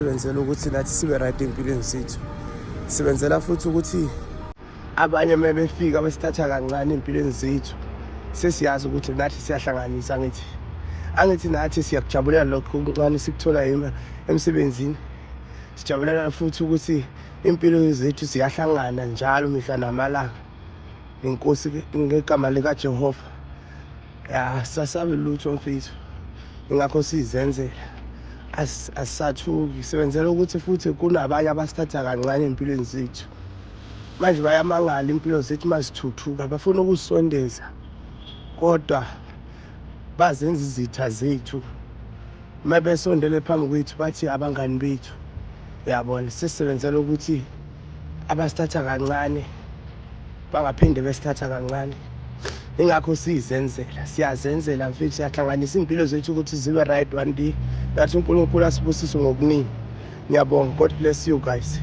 Sebenzela ukuthi nathi sibe right empilweni zethu. Sebenzela futhi ukuthi abanye uma befika besithatha kancane empilweni zethu, sesiyazi ukuthi nathi siyahlanganisa. Angithi, angithi nathi siyakujabulela lokho okuncane sikuthola emsebenzini. Sijabulela futhi ukuthi impilo zethu ziyahlangana njalo mihla namalanga ngenkosi, ngegama likaJehova. Ya, sasabe lutho mfethu, ingakho sizenzela, asisathuki. Sebenzela ukuthi futhi kunabanye abasithatha kancane empilweni zethu. Manje bayamangala impilo zethu mazithuthuka, bafuna ukusondeza kodwa bazenza izitha zethu. Uma besondele phambi kwethu bathi abangani bethu. Uyabona, sesisebenzela ukuthi abasithatha kancane bangaphinde besithatha kancane. Ingakho siyizenzela, siyazenzela mfethu, siyahlanganisa iy'mpilo zethu ukuthi zibe right one day, nathi uNkulunkulu asibusise ngokuningi. Ngiyabonga, God bless you guys.